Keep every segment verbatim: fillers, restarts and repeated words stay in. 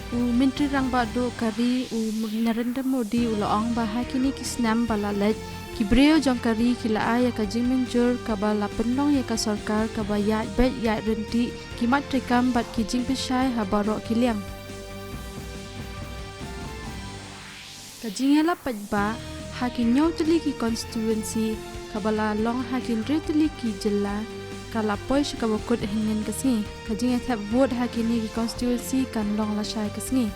U Myntri Rangbah Duh ka ri u Narendra Modi u la ong ba ha kine ki snem ba la leit, ki briew jong ka ri ki la ai ïa ka jingmynjur kaba la pynlong ïa ka sorkar kaba ïaid beit ïaid ryntih, ki mat treikam bad ki jingpynshai ha baroh ki liang. Ka jingïalap paidbah ha ki hynñiew tylli ki constituency kaba la long ha ki hynriew tylli ki jylla ka la poi sha kaba kut hynnin ka sngi. Ka jingïathep vote ha kine ki constituency kan long lashai ka sngi.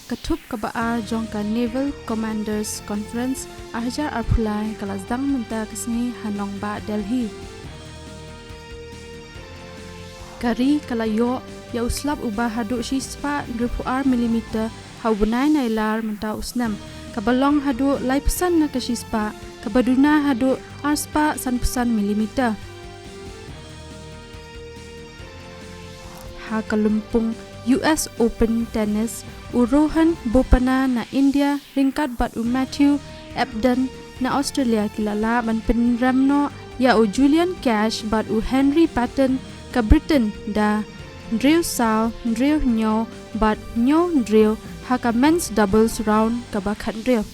Ka thup kaba ar jong ka Naval Commanders Conference ar hajar arphew lai ka la sdang mynta ka sngi ha nongbah Delhi. Ka ri ka la ïoh ïa u slap uba haduh shispah hynriewphew ar millimeter ha u bnai Nailar mynta u snem, kaba long haduh laiphew san na ka shispah, kaba duna haduh arspah sanphew san millimeter. Ha ka lympung U S Open Tennis, u Rohan Bopanna na India ryngkat bad u Matthew Ebden na Australia ki la lah ban pynrem noh ïa u Julian Cash bad u Henry Patton ka Britain da hynriew saw, hynriew hynñiew bad hynñiew hynriew ha ka men's doubles round kaba khathynriew.